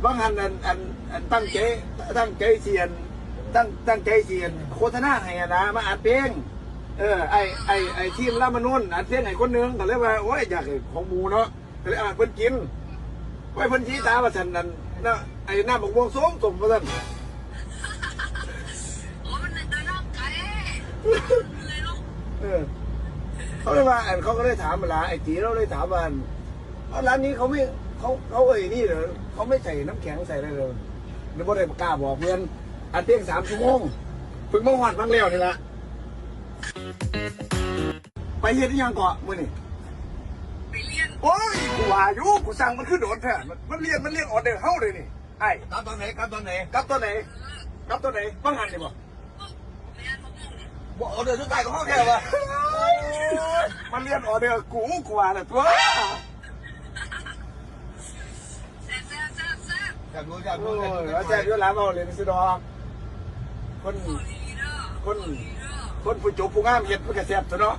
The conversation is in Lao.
ບາງຫັ້ນ ອັນ ອັນ ອັນຕັ້ງໃຈ ຕັ້ງໃຈຊິ ອັນ ຕັ້ງ ຕັ້ງໃຈຊິ ອັນ ໂຄສະນາໃຫ້ຫັ້ນນະ ມາອັດເພງ. ເອີ ໄອ້ ໄອ້ ໄອ້ທີມລາມານນ ອັດເພງໃຫ້ຄົນໜຶ່ງ ກໍເລີຍວ່າ ໂອ້ຍ ຢາກໃຫ້ຂອງໝູເນາະ ກໍເລີຍ ອ່າ ເພິ່ນກິນ. ໂອ້ຍ ເພິ່ນສີຕາວ່າຊັ້ນ ອັນ ນະ ໄອ້ນ້ຳບັກມ່ວງສົ້ມໆ ວ່າຊັ້ນ. ໂອ້ຍ ມັນເປັນຕານອກໄກ່ ເອີ ເຂົາເລີຍວ່າ ອັນ ເຂົາກໍເລີຍຖາມຫັ້ນລະ ໄອ້ຕີລາວເລີຍຖາມວ່າ ເອົາ ຮ້ານນີ້ເຂົາມີ ເຂົາ ເຂົາເອີ້ຍນີ້ເດີ ເຂົາມີໃສ່ນ້ຳແຂງໃສ່ໄດ້ເດີ ແຕ່ບໍ່ໄດ້ກ້າບອກເພິ່ນ. ອັດເພງສາມຊົ່ວໂມງ ເພິ່ງມາຮອດຫວ່າງແລ້ວນີ້ລະ. ໄປເຮັດອີ່ຫຍັງເກາະມື້ນີ້? ໄປລຽນ. ໂອ້ຍ ກູວ່າຢູ່ ກູສັ່ງມັນຄືໂດນແທ້ ມັນລຽນ ມັນລຽນອໍເດີເຮົາເດ້ນີ້ ອ້າຍ. ກັບຕອນໃດ? ກັບຕອນໃດ? ກັບຕອນໃດ? ກັບຕອນໃດ? ຫວ່າງຫັ້ນນີ້ບໍ່? ບໍ່ ອໍເດີສຸດທ້າຍຂອງເຮົາແທ້ວະ. ໂອ້ຍ ມັນລຽນອໍເດີກູ ກູວ່າລະຕົວະ. ແຊບຢູ່ ແຊບຢູ່ ໂອ້ຍ ແຊບຢູ່ ແຊບຢູ່ລະ ເວົ້າເລ່ນຊື່ດອກ. ຄົນ ຄົນ ຄົນຜູ້ຈົບຜູ້ງາມເຮັດມັນກໍແຊບຕົວະເນາະ.